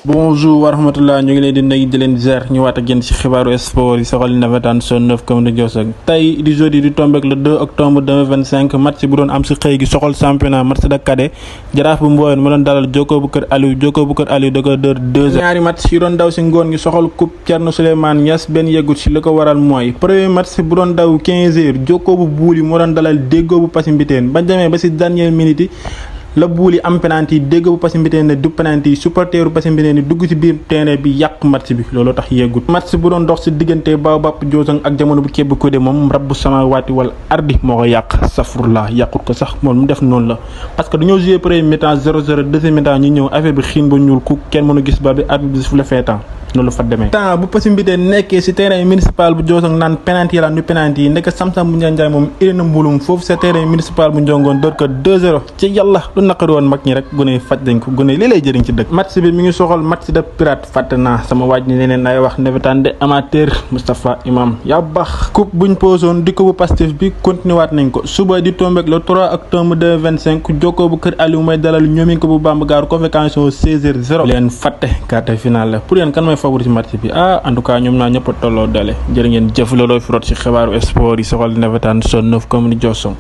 bonjour wa rahmatullah ñu ngi leen di nuyu di leen ziar ñëwaat ak yéen ci xibaaru sport yi soxal navétane son 9 comme ni Diosog tey di jeudi di tombé ak le 2 octobre 2025 match bu doon am ci xëy gi soxal championnat match de cadet Jaraaf bu Mboyeen mu doon dalal Jokko bu Kër Aliou da ko dër 2-0 ñaari match yi doon daw ci ngoon gi soxal coupe Thierno Souleymane Niass benn yeggut ci li ko waral mooy premier match bu doon daw 15h Jokko bu Buuli moo doon dalal Déggoo bu Passy Mbitène ba demee ba ci dernière minute yi la Buuli am penalty Déggoo bu Passy Mbitène ne du penalty supporteru Passy Mbitène dugg ci biir terrain bi yàq match bi looloo tax yeggut match bu doon dox ci diggante Baobab Diosong ak jamono bu Kébé Codé moom rabbu samaawaati wal ardi moo ko yàq safurla yàqut ko sax moom mu def noonu la parce que dañoo joué premier mi-temps 0-0 deuxième mi-temps ñu ñëw affaire bi xiin ba ñuul ku kenn mënu gis ba bi arbitre bi sifflé fin temps loolu fa demee temps bu Passy Mbitène nekkee ci terrain municipal bu Diosong naan penalty la nu penalty yi nekk Samsam bu Njaay moom irina mbulum foofu sa terrain municipal bu Njongoon door ko 2-0 ci yàlla lu naqari woon mag ñi rek gune faj dañ ko gune lii lay jëriñ ci dëkk match bi mi ngi soxal match de pirate fàtte naa sama waaj ni neneen ay wax navétane de amateur Moustapha Imam yaa baax coupe buñ posoon di ko bu Pastef bi continué waat nañ ko suba di tombé le 3 octobre 2025 Jokko bu Kër Aliou may dalal ñoomin ko bu Bambagaar convocation 16h0 leen fàtte quart de finale la pour yéen kan mooy favori ci match bi en tout cas ñoom naa ñëpp a tolloo dale jërë ngeen jëf looloo fi rot ci xibaaru sport yi soxal navétane son 9 comme ni Diosong